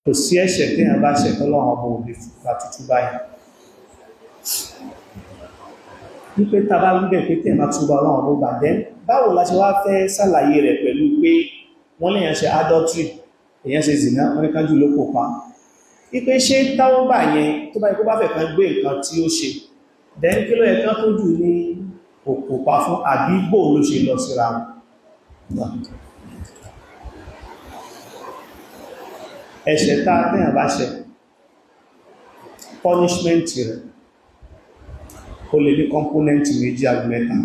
Kò sí ẹ̀ṣẹ̀ tí èèyàn bá ṣẹ̀ tọ́lọ́run ọba ò lè gba tútú báyìí. Wípé tá bá wí bẹ́ẹ̀ pé tí èèyàn bá túbá, Ọlọ́run ọba ó gbà, then báwo la ṣe wá fẹ́ ṣàlàyé rẹ̀ pẹ̀lú pé wọ́n lè yàn ṣe adultery, èèyàn ṣe zìnà, wọ́n ní kájú ló kò pa? Wípé ṣé táwọ́bà yẹn, tó bá ikú bá fẹ́ kan gbé nǹkan tí ó ṣe, then kí ló yẹ kán tó jù ní òkò pa fún, àbí bò ló ṣe lọ síra wọn? Ẹ̀ṣẹ̀ tá tẹ́yàn bá ṣẹ̀, punishment rẹ̀ ó lè ní component méjì àbí mẹ́ta.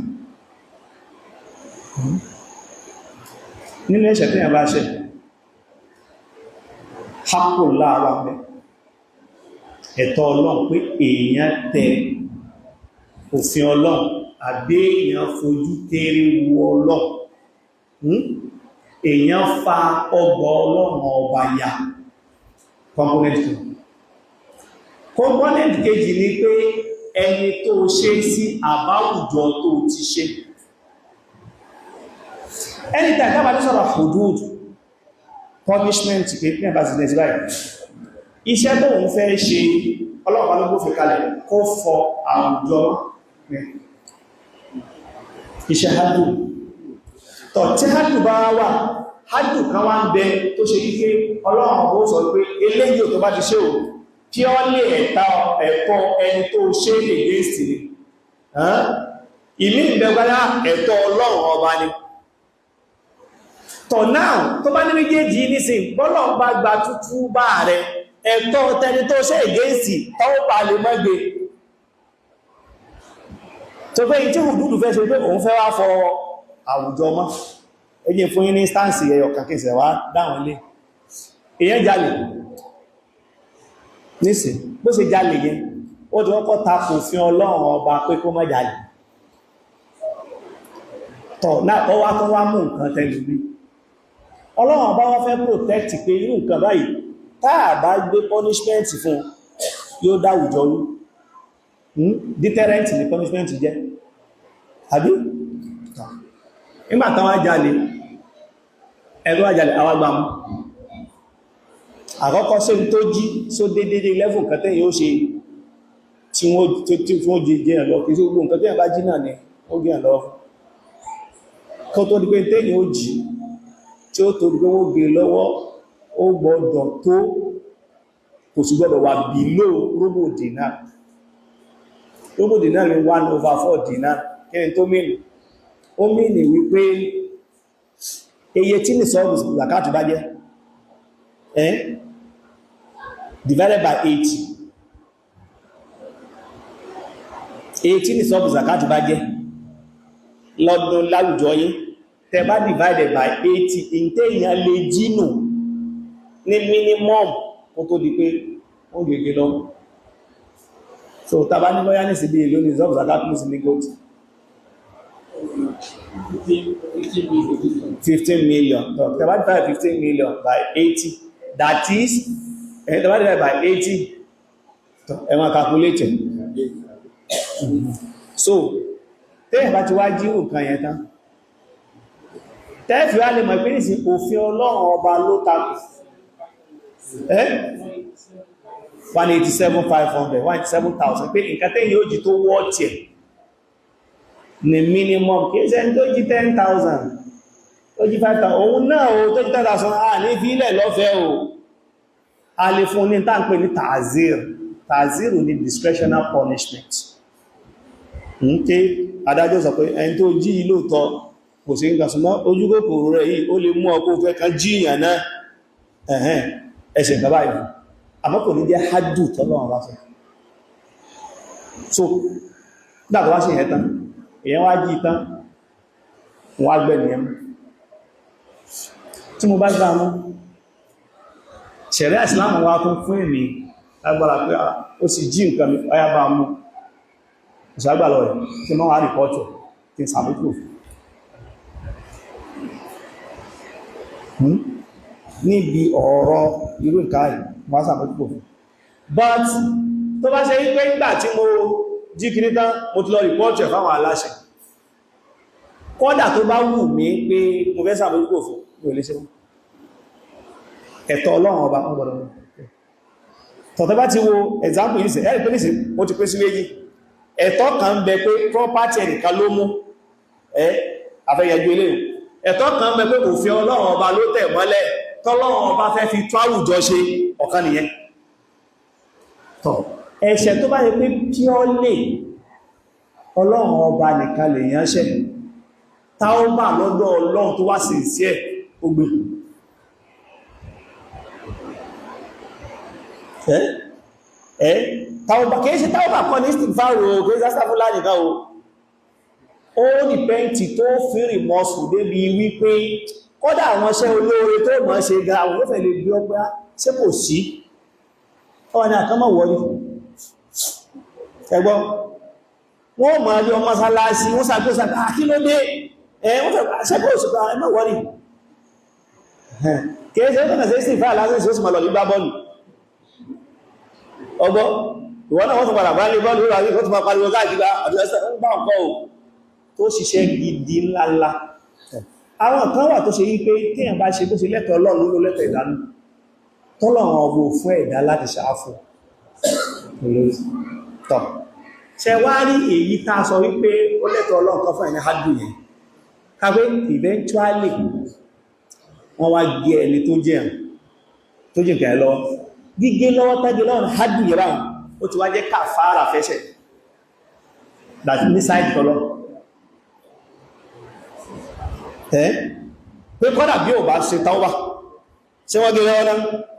Nínú ẹ̀ṣẹ̀ tẹ́yàn bá ṣẹ̀, haqqullah wà mẹ́, ẹ̀tọ́ Ọlọ́run, pé èèyàn tẹ òfin Ọlọ́run àbí èèyàn fojú kéré wo Ọlọ́run, èèyàn fa ọgbọ̀ Ọlọ́run ọba ya. Component kan. Component kejì ni pé ẹni tó ṣe sí àbáwùjọ tó ti ṣe. Anytime tá bá ní sọ̀rọ̀ hudud punishment, pé ní ẹ̀bá sí báyìí, iṣẹ́ tó ń fẹ́ ṣe, ọlọ́pàá ló gbófin kalẹ̀ kó fọ àwùjọ, iṣẹ́ hádù tọ̀. Tí hádù bá wà, hádù kan wá ń bẹ tó ṣe wípé Ọlọ́run ó sọ pé eléyìí tó bá ti ṣe ò purely ẹ̀ta ẹ̀tọ́ ẹni tó ṣe against ni. Ìmí ìbẹ̀gbáyá ẹ̀tọ́ Ọlọ́run ọba ni. Tọ̀ náà, tó bá ní méjèèjì nísìn, bọ́lọ̀ bá gba tútú bá rẹ, ẹ̀tọ́ tẹni tó ṣe against tọ́wọ́ bá lè mọ́gbé tó pé tí hùdúdù fẹ́ ṣe pé òun fẹ́ wá fọ àwùjọ mọ́. Ẹjẹ́ fún yín ní instance ẹyọ kàkínsẹ̀ wá dáwọn ilé. Èyàn jalè nísìn. Bó ṣe jalè yẹn, ó ti kọ́kọ́ takò fún Ọlọ́run ọba pé kó má jalè. Tọ̀ náà, ó wá tún wá mú nǹkan tẹ́lú bí Ọlọ́run ọba wọ́n fẹ́ protect pé irú nǹkan báyìí, táà bá gbé punishment fún, yóò dáwùjọ rú. Deterrent ni punishment jẹ́, àbí? Nígbà tán wá jalè, ẹ̀rọ wá jalè, àwọn agbàmú àkọ́kọ́ sí tó jí só dédé level nǹkan tẹ́yìn ó ṣe tí wọ́n jí jẹ́ lọ. Kìí sí gbogbo nǹkan tẹ́yìn bá jí náà ni ó gẹ́ lọ. Kó tó di pé tẹ́yìn ó jí, tí ó tó di pé wọ́n gé lọ́wọ́, ó gbọ́dọ̀ tó, kò sì gbọ́dọ̀ wà below rubu dinar. Rubu dinar ní 1/4 dinar. Kí ni tó mìnì? Ó mìnì wípé iye tí ní sọ́ọ̀bù zakatu bá jẹ́ divided by 80. Èyí tí ní sọ́ọ̀bù zakatu bá jẹ́ lọ́dún láwùjọ yín, tẹ́ bá divided by 80, ìntẹ́ èèyàn lè jínù ní minimum kó tó di pé ó gègé lọ. So tàbá ní bóyá ní sí bí ìlú ní sọ́ọ̀bù zakatu ní sí ní goat 15 million. So tẹ́ bá divide 15 million by 80, that is tẹ́ bá divide by 80, ẹ máa calculate. So tẹ́yìn bá ti wá jí nǹkan yẹn tán, tẹ́ẹ̀fì wá lè mọ̀ pé nìsín òfin Ọlọ́run ọba ló takò ẹ́ 187,500, 187,000, pé nǹkan tẹ́yìn yóò jí tó wọ́ tí ẹ̀ ní minimum. Kìí ṣe tó jí 10,000, tó jí 5,000, òun náà o tó jí 10,000, a ní fílẹ̀ lọ́fẹ́ o. A lè fún ní tá ń pè ní ta'zir. Ta'zir ní discretional punishment ń ké. Adájọ́ sọ pé ẹni tó jí lóòtọ́, kò sí nǹkan, ṣùgbọ́n ojúkòkòrò rẹ̀ yìí, ó lè mú ọkọ̀ fẹ́ kan jíyàn náà, ẹ̀hẹ́n, ẹ̀ṣẹ̀ nǹkan báyìí. Àmọ́ kò ní jẹ́ hádù tọ́lọ́run bá sọ. So nígbà tó wá sí ìyẹn tán, èyàn wá jí tán, wọ́n á gbẹ̀mí ẹmú. Tí mo bá gbá mú, ṣẹ̀ríà Ìsìlámù wá tún fún èmi lágbára pé ó sì jí nǹkan mi, ọyá bá mú ìṣàgbà lọ rẹ̀ tí mọ́ wá report kí n sàmójúkò fún níbi ọ̀rọ̀ irú nǹkan yìí, wọ́n sàmójúkò fún. But tó bá ṣe wípé nígbà tí mo jí kiri tán, mo ti lọ report ẹ̀ fáwọn aláṣẹ, kọ́dà tó bá wù mí pé mo fẹ́ sàmójúkò fún, mi ò lè ṣe mọ́. Ẹ̀tọ́ Ọlọ́run ọba wọ́n gbọ́dọ̀ mú. Tọ̀tọ̀ bá ti wo example yìí sí, ẹ̀rì pé nísìn ó ti pín sí méjì. Ẹ̀tọ́ kan ń bẹ pé property ẹnìkan ló mú, ẹ́ afẹ́yẹjú ilé. Ẹ̀tọ́ kan ń bẹ pé òfin Ọlọ́run Ọba ló tẹ̀ mọ́lẹ̀, tọ́lọ́run Ọba fẹ́ fi tó àwùjọ ṣe, ọ̀kan nìyẹn. Tọ̀ ẹ̀ṣẹ̀ tó bá yẹ pé purely Ọlọ́run Ọba nìkan lè yánṣẹ́, táọ́bà lọ́dọ̀ Ọlọ́run tó wá sí ìsí ẹ̀, ó gbé. Ẹ́ táọ́bà, kìí ṣe táọ́bà kan ní istighfar o, kìí ṣe astaghfirullah nìkan o. Ó ní pẹ́ntì tó fi rìmọ́sù débi wípé kọ́dà àwọn iṣẹ́ olóore tó mọ̀ ṣe ga, àwọn olófẹ́ lè bí ọpẹ́ ṣé kò sí, ọwọ́ ni àkánmọ̀ wọ́rí. Ẹgbọ́ wọ́n mọ̀ ní ọmọ sálásí, wọ́n sàgbósà kí ló dé, ẹ̀ wọ́n fẹ́ ṣé kò sí, ẹmọ́ wọ́rí. Kìí ṣe ó kàn sí istighfar lásán, sí ó sì mọ̀ lọ ní gbá bọ́ọ̀lù. Ọgbọ́ ìwọ́n náà wọ́n tún padà bá lé bọ́ọ̀lù rà, wọ́n tún máa pariwo káàkiri àti ẹsẹ̀ ń bá nǹkan ò tó ṣiṣẹ́ gidi ńláńlá. Àwọn kan wà tó ṣe yí pé téèyàn bá ṣe bó ṣe lẹ́tọ̀ọ́ Ọlọ́run ló lẹ́tọ̀ọ́ ìdánù, tọ́lọ́run ọgbọ̀ fún ẹ̀dá láti ṣàáfù tọ̀. Ṣe wá rí èyí tá a sọ wípé ó lẹ́tọ̀ọ́ Ọlọ́run kan fún ẹni hádùn yẹn, kápé eventually wọ́n wá gé ẹni tó jẹ́ tó jẹ́ nǹkan ẹ̀ lọ, gígé lọ́wọ́ tẹ́gé lọ́wọ́ hádùn yẹn báwọn, ó ti wá jẹ́ kàfàrà fẹ́ṣẹ̀ láti ní sáìdì tọ́lọ́ ẹ́ pé kọ́dà bí ò bá ṣe tàwọ́bà, ṣe wọ́n gé lọ́wọ́ náà,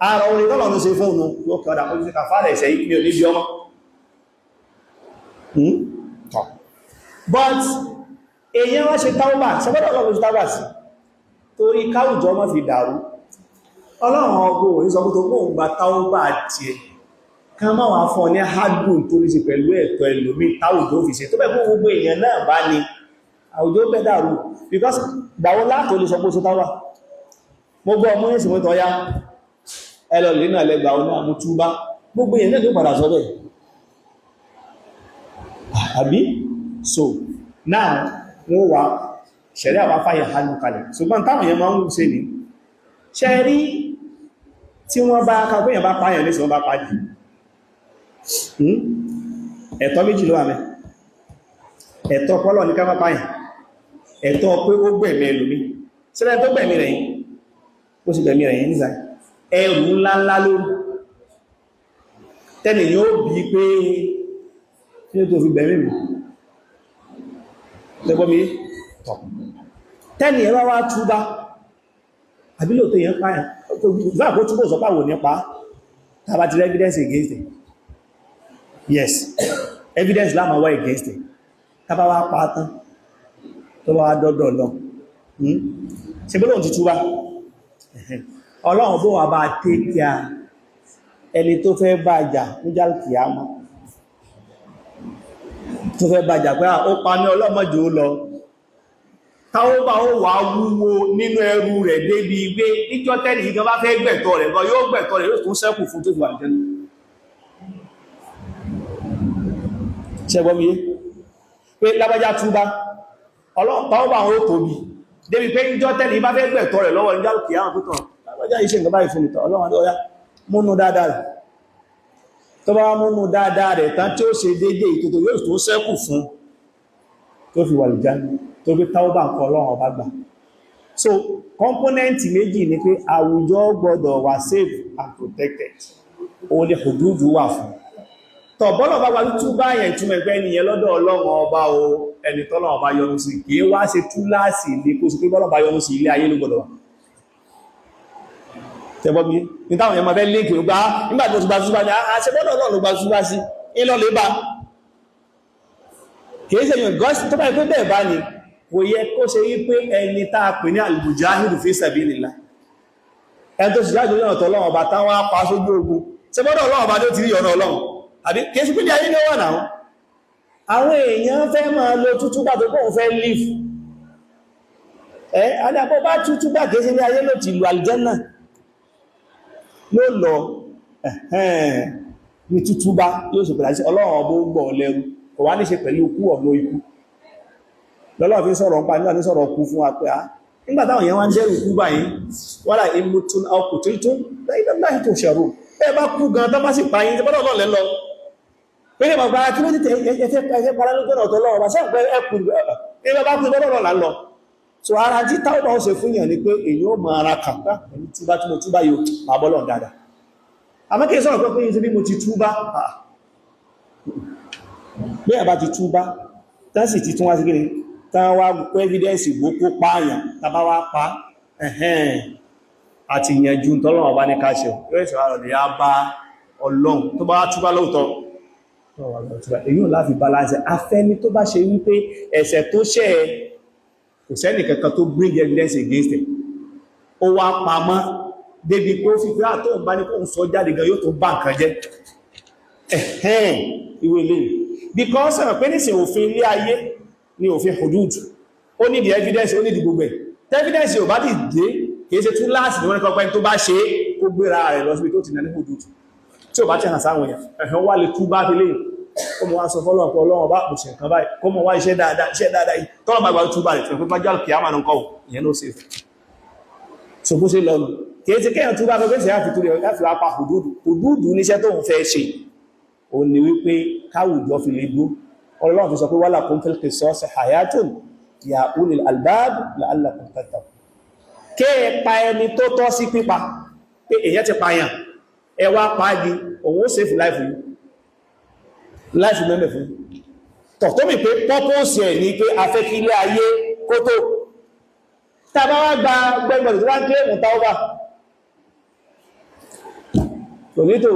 ara orin tọ́lọ̀ ń ṣe fún òun yóò kọ́dà ó ti kàfàrà ẹ̀ṣẹ̀ yìí, mi ò ní bí ọmọ. But èyàn wá ṣe tàwọ́bà, ṣe gbọ́dọ̀ Ọlọ́run ṣe tàwọ́bà sí torí káwùjọ má fi dàrú. Ọlọ́run ọgbọ̀ òní sọ pé tó kóhùn gba tàwọ́bà tiẹ̀ ká má wà fún ọ ní hádùn tó ní ṣe pẹ̀lú ẹ̀tọ́ ẹlòmí táwùjọ fi ṣe tó bẹ̀ fún gbogbo èèyàn náà bá ní àwùjọ bẹ́ dàrú. Because gbàwó látò lè sọ pé ó ṣe tàwọ́bà, mo gbọ́ ọmọ ìsìn mọ́tọ̀ ya ẹlọ lè náà lẹ́gbàá ọ náà mú túbá, gbogbo èèyàn náà ló padà sọ bẹ́ẹ̀, àbí? So now wọ́n wá ṣẹ̀rí àwọn afáyẹ̀ hánú kalẹ̀, ṣùgbọ́n táwọn èèyàn máa ń ṣe ní ṣẹ́rí tí wọ́n bá kagbéyàn bá pààyàn ní sí wọ́n bá pàájì, ẹ̀tọ́ méjì ló wà mẹ́. Ẹ̀tọ́ pọ́lọ̀ ní ká má pààyàn, ẹ̀tọ́ pé ó gbẹ̀mí ẹlòmí sílẹ̀ tó gbẹ̀mí rẹ̀ yìí, ó sì gbẹ̀mí rẹ̀ yìí nígbà ẹrù ńláńlá lórí tẹ́lẹ̀ yóò bí pé kí ló tó fi gbẹ̀mí mi lẹ́gbọ́n mi tọ̀. Tẹ́lẹ̀ ẹ̀rọ wá túbá àbílò tó yẹn pààyàn bá kó túbọ̀ sọpá wò nípa tàbá ti evidence against it, yes, evidence láàmà wá against it, tàbá wá pa tán tó bá wá dọ́dọ̀ lọ, ṣe bó lóun ti túbá, Ọlọ́run bó wà bá take care ẹni tó fẹ́ bá jà níjà kìámọ́, tó fẹ́ bá jà pé ó pa ní ọlọ́mọjò ó lọ, táwọn bá ó wà wúwo nínú ẹrù rẹ̀ débi gbé níjọ́ tẹ́lì yìí gan bá fẹ́ gbẹ̀tọ́ rẹ̀ gan, yóò gbẹ̀tọ́ rẹ̀, yóò tún sẹ́kù fún tó fi wà nìjẹ́. Ṣẹgbọ́n mi yé pé lábájá túbá, ọlọ́pàá bá wọn ó tóbi débi pé níjọ́ tẹ́lì bá fẹ́ gbẹ̀tọ́ rẹ̀ lọ́wọ́ níjọ́ kìí àwọn pítọ̀ lábájá yìí ṣe nǹkan báyìí fún mi tọ́, Ọlọ́run ọya múnú dáadáa rẹ̀, tó bá múnú dáadáa rẹ̀ tán tí ó ṣe déédé ìtòtò, yóò tún sẹ́kù fún tó fi wà lìjá tó gbé táwọ́bà nǹkan Ọlọ́run ọba gbà. So component méjì ni pé àwùjọ gbọdọ̀ wà safe and protected, òun ni hùdúdú wà fún. Tọ̀ bọ́lọ̀ bá gba tútú báyẹn, ìtumọ̀ ẹgbẹ́ ènìyàn lọ́dọ̀ Ọlọ́run ọba o, ẹni tọ́lọ́run ọba yọ́nú sí, kìí wá ṣe túláàsì ní kó sí pé bọ́lọ̀ bá yọ́nú sí ilé ayé ló gbọdọ̀ wà. Tẹ́gbọ́n mi ní táwọn èèyàn máa fẹ́ líǹkì ló gbá nígbà tí mo ti gba tútú bá ní àṣẹ bọ́lọ̀ Ọlọ́run ló gba tútú bá sí ìlọ lè bá, kìí ṣe yàn gọ́ọ̀sì. Tó bá yẹ pé bẹ́ẹ̀ bá ní kò yẹ kó ṣe yí pé ẹni tá a pè ní al-mujahidu fi sabilillah, ẹni tó sì jáde ní ọ̀tọ̀ Ọlọ́run ọba táwọn á pa sójú ogun, ṣe bọ́dọ̀ Ọlọ́run ọba tó ti rí ọ̀nà Ọlọ́run, àbí? Kìí sí pé ní ayé ní wà náà, àwọn èèyàn fẹ́ máa lo tútú bá tó kóhun fẹ́ live ẹ́ adápọ̀ bá tútú bá, kìí sí ní ayé ló ti lu àlùjánnà ló lọ ní tútú bá yóò ṣe pẹ̀lú Ọlọ́run ọba ó gbọ́ lẹ́rú, kò wá ní ṣe pẹ̀lú ikú ọ̀nà ikú lọ́lọ́run fi sọ̀rọ̀ ń pa nígbà ní sọ̀rọ̀ kú fún wa pé á Nígbà táwọn èèyàn wá ń dẹ́rù kú báyìí, wala in muttum aw qutiltum la ila Allahi tuhsharun. Ẹ bá kú gan tán bá sì pa yín, bọ́dọ̀ náà lẹ́ lọ. Pé ní bàbá kí ló dé ẹfẹ́ para lójú ọ̀nà ọ̀tọ̀ lọ́wọ́ bá sẹ́ pé ẹkù ẹ bá kú bọ́dọ̀ náà là ń lọ. So ara tí táwọn bá ó ṣe fún yàn ni pé èyí ó mọ ara kà pá pẹ̀lú túbá tí mo túbá yóò máa bọ́lọ̀ dáadáa. Àmọ́ kí n sọ̀rọ̀ pé pé yín sí bí mo ti túbá, bí àbá ti túbá, tán sì ti tún wá sí kí ni, tán wá kó evidence gbókó pààyàn, tàbá wá pa, ẹ̀hẹ́n, àti ìyànjú tọ́lọ́wọ́ bá ní káṣẹ̀ yóò ṣe wá rọ̀ á bá Ọlọ́run tó bá túbá lóòótọ́. Èyí ò láfi balance. Afẹ́ni tó bá ṣe wípé ẹ̀ṣẹ̀ tó ṣẹ̀, kò sẹ́nì kankan tó bring evidence against him, ó wá pamọ́ débi kó fi pé àtọ́ bá ní kó ń sọ jáde gan yóò tó bá nǹkan jẹ́. Ẹ̀hẹ́n, ìwé lè because ẹ̀rọ pé nísìn òfin ilé ayé ni òfin hudud, ó ní the evidence, ó ní the gbogbo ẹ̀. Evidence ò bá ti dé, kìí ṣe tún láàsì ní wọ́n ní kọ́pẹ́ tó bá ṣe é kó gbéra rẹ̀ lọ síbi tó ti nà ní hudud. Tí ò bá ti hàn sáwọn èèyàn, ẹ̀hẹ́n, wá lè tú bá fi léyìn kó mọ̀ wá sọ fọ́lọ́run pé Ọlọ́run bá kò ṣe nǹkan báyìí, kó mọ̀ wá iṣẹ́ dáadáa, iṣẹ́ dáadáa yìí tọ́lọ́ bá gbà tú bá rẹ̀ tí wọ́n bá jọ́ kìí àmà nǹkan ìyẹn ló ṣe. So bó ṣe lọ́nu, kìí ṣe kéèyàn tú bá fẹ́ ṣe àfi torí láti wá pa hùdúdù. Hùdúdù níṣẹ́ tó ń fẹ́ ṣe ò ní wípé káwùjọ fi lè dúró. Ọlọ́run fi sọ pé walakum fil qisasi hayatun ya ulil albab la'allakum tattaqun. Ké pa ẹni tó tọ́ sí pípa, pé èyàn ti pààyàn, ẹ wá pa á di òun ó save life yìí, life mẹ́mẹ́ fún tọ̀ tó mi pé purpose ẹ̀ ní pé a fẹ́ kí ilé ayé kó tó tàbá wá gba gbẹ́gbẹ̀rẹ̀ tó wá ń claim tauba kò ní tó.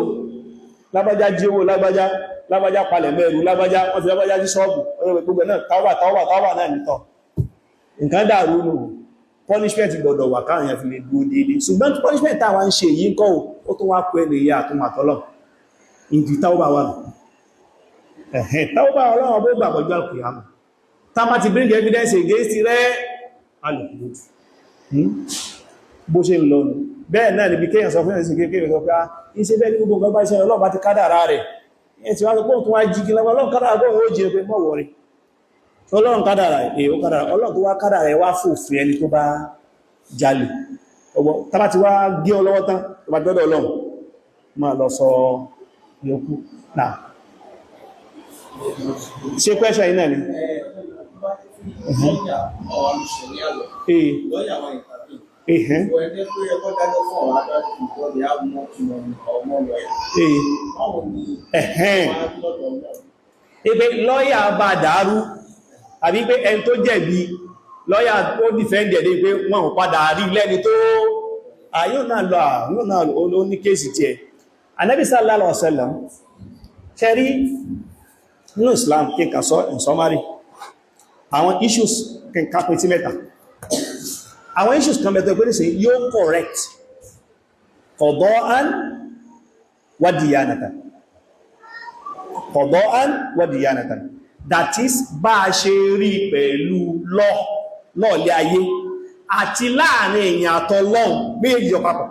Lágbájá jí owó lágbájá, lágbájá palẹ̀ mẹ́rù lágbájá, wọ́n fi lágbájá sí ṣọ́ọ̀bù, ọjọ́ gbogbo náà tauba, tauba, tauba náà nìtọ̀, nǹkan dàrú nù. Punishment gbọdọ̀ wà káwọn èèyàn fi lè dúró déédéé. Ṣùgbọ́n punishment táwa ń ṣe yìí ń kọ́, ó tún wá pẹ́ lè yá àtúnwà tọ́lọ̀ ìdí tauba wà nù. Ẹ̀hẹ́n, tauba Ọlọ́run bó gbàgbọ́ jọ àkìyàmù tá bá ti bring evidence against rẹ̀ alùpùpù bó ṣe ń lọ nù. Bẹ́ẹ̀ náà níbi kéèyàn sọ fún ẹ̀sìn kéèyàn sọ pé á iṣẹ́ bẹ́ẹ̀ ní gbogbo nǹkan bá iṣẹ́ Ọlọ́run bá ti kádàrá rẹ̀ ẹ̀ tí wá sọ pé òun tún wá jí kí lọ́wọ́ Ọlọ́run kádàrá bóun ó jí pé mọ́ wọ̀rí Ọlọ́run kádàrá ẹ̀, ó kádàrá. Ọlọ́run tó wá kádàrá ẹ̀ wá fòfin ẹni tó bá jalè ọgbọ́n tábà ti wá gé ọ lọ́wọ́ tán, tó bá gbọ́dọ̀ Ọlọ́run máa lọ sọ yòókù náà. Ṣe question yìí náà ni? Ẹ̀hẹ́n. Ẹ̀hẹ́n. Ipe lọ́yà bá dàárú àbí pé ẹni tó jẹ̀bi, lọ́yà ó defend ẹ̀ dé pé wọ́n ò padà rí lẹ́ni tó àyíò náà lọ, àwọn náà ó ní case tí ẹ. Ànábì sallallahu alaihi wasallam ṣẹ́rí nínú Islam, kí n kà sọ in summary àwọn issues, kí n kápẹ́ sí mẹ́ta. Àwọn issues kan bẹ̀tọ̀ pé nísìn yóò correct qada'an wa diyanatan, qada'an wa diyanatan, that is, bá a ṣe rí pẹ̀lú lọ́ọ̀lẹ́ ayé àti láàrin èèyàn àtọlọ́hun, méjì jọ papọ̀.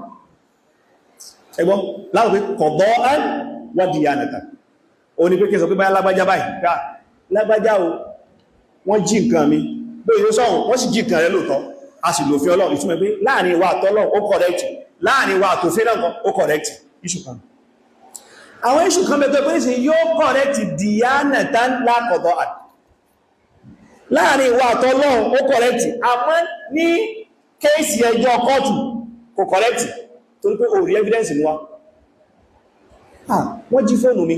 Ẹgbọ́n láwọn pé qada'an wa diyanatan, ó ní pé kí n sọ pé báyá lágbájá báyìí, lágbájá o, wọ́n jí nǹkan mi, bóyí ó sọ́hun, wọ́n sì jí nǹkan rẹ̀ lóòtọ́, a sì lòfin Ọlọ́run. Ìtumọ̀ pé láàrin wa àtọlọ́hun ó correct, láàrin wa àtòfin náà ó correct. Issue kan, àwọn issue kan bẹ̀tọ̀ pé sí yóò correct diyanatan la qada'an, láàrin ìwà àtọlọ́hun ó correct, àmọ́ ní case ẹjọ́ kọ́ọ̀tù kò correct, torí pé ò rí evidence mú wá. Wọ́n jí fóònù mi,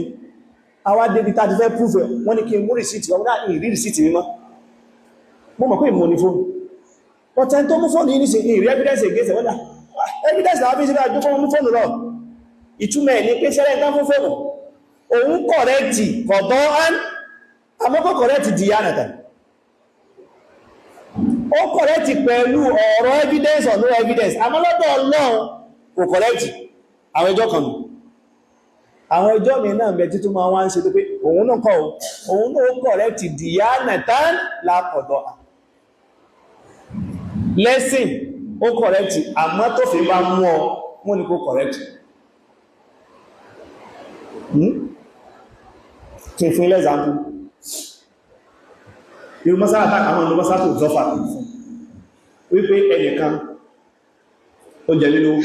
àwa débi tá ti fẹ́ proof ẹ̀, wọ́n ní kí n mú receipt wọ́n náà ìrí receipt mi mọ́. Mo mọ̀ pé ìmọ̀ ní fóònù, but ẹni tó mú fóònù yìí nísìn ìrí evidence against ẹ̀. Wọ́n dà evidence àwọn fi ṣe bá jókòó mú fóònù lọ. Ìtumọ̀ ẹ̀ ní pé sẹ́lẹ̀ tán fún fóònù òun correct qada'an, àmọ́ kò correct diyanatan. Ó correct pẹ̀lú ọ̀rọ̀ evidence or no evidence, àmọ́ lọ́dọ̀ Ọlọ́run kò correct. Àwọn ẹjọ́ kan nù. Àwọn ẹjọ́ mi náà bẹ títún máa wá ń ṣe tó pé òun náà kọ́ òun náà correct diyanatan la qada'an, lẹ́sìn ó correct, àmọ́ tó fi bá mú ọ wọ́n ní kó correct. Kí n fún ilé example irú masala tá àwọn ọmọ masala tó zọfà. Wípé ẹnìkan ó jẹ mí lówó,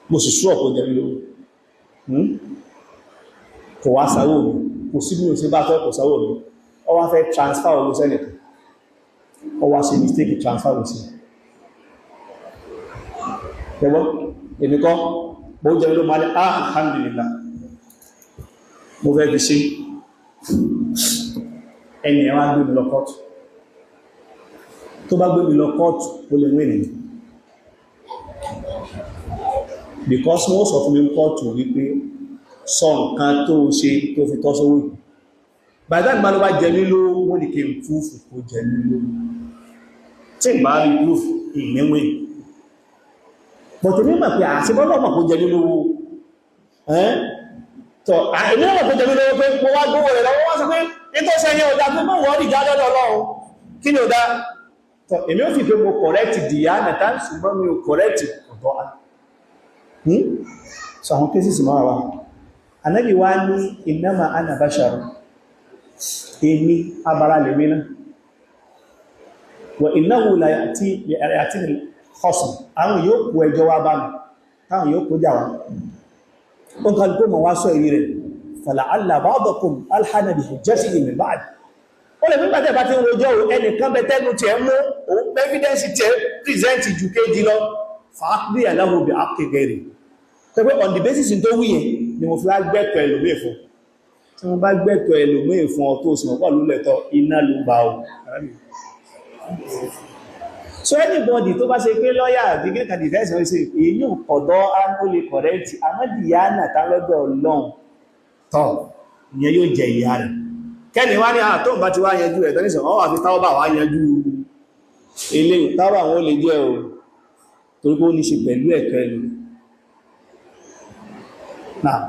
mo sì sure kó jẹ mí lówó, Kò wá sanwó mi, kò sí bí mo ṣe bá fẹ́, kò sanwó mi. Ó wá fẹ́ transfer owó sẹ́nìkan, ó wá ṣe mistake, transfer owó sí ẹgbọ́n èmi kọ́ mo jẹ́ ló máa ní. Ah, alhamdulillah, mo fẹ́ fi ṣe. Ẹni ẹ̀ wá gbé mi lọ kọ́ọ̀tù. Tó bá gbé mi lọ kọ́ọ̀tù, ó lè win ní, because wọ́n sọ fún mi kọ́ọ̀tù wípé sọ nǹkan tó ṣe tó fi tọ́ sówó yìí. By that man, ló bá jẹ mí lówó, wọ́n ní kí n proof kó jẹ mí lówó. Tí n bá rí proof, ìníwìn. But èmi mọ̀ pé àṣìbọ́lọ́ mọ̀ kó jẹ mí lówó ẹ́n tọ́. Èmi mọ̀ kó jẹ mí lówó pé mo wá gbówó rẹ̀ lọ́wọ́. Wọ́n sọ pé ní tó ṣe yẹn ò dá, pé mọ̀ wọ́n rí já lọ́dọ̀ Ọlọ́run, kí ni ò dá? Tọ́ èmi ó fi pé mo correct dìyà nàta, ṣùgbọ́n mi ò correct ọ̀dọ́. So àwọn cases máa wà. Ànábì wá ní innama ana bashar, èmi abara lèmi náà, wa innahu la ya'ti ya'tini al-khasm, àwọn yóò kó ẹjọ́ wá bá mi, táwọn yóò kó jà wá, ó ń kálukú mọ̀ wá sọ èyí rẹ̀. Fala'alla ba'dakum alhana bi hujjatihi min ba'd. Ó lè nígbà tẹ́ bá ti ń rojọ́, ẹnìkan bẹ tẹ́nu tí ẹ mú òun, evidence tí ẹ present ju kéjì lọ, fa'aqdiya lahu bi haqqi ghayri. Tó pé on the basis tó wíyẹn ni mo fi wá gbẹ́tọ̀ ẹlòmíì fún. Tí wọ́n bá gbẹ́tọ̀ ẹlòmíì fún ọ tó sì mọ̀ pọ̀ lólẹ̀tọ̀, iná ló bá o. So anybody tó bá ṣe pé lọ́yà àbí kíníkà defense, wọ́n ṣe èyí ọ̀dọ́ á lè correct, àmọ́ dìyànà tá lọ́dọ̀ Ọlọ́run tọ́, ìyẹn yóò jẹ ìyá rẹ̀. Kẹ́ni wá ní àtọ́ bá ti wá yanjú ẹ̀ tọ́nísàn, wọ́n wà fi táwọ́bà wá yanjú eléyìí. Táwọ́bà wọn ó lè jẹ́ o, torí pé ó ní ṣe pẹ̀lú ẹ̀kọ́ ẹlú náà.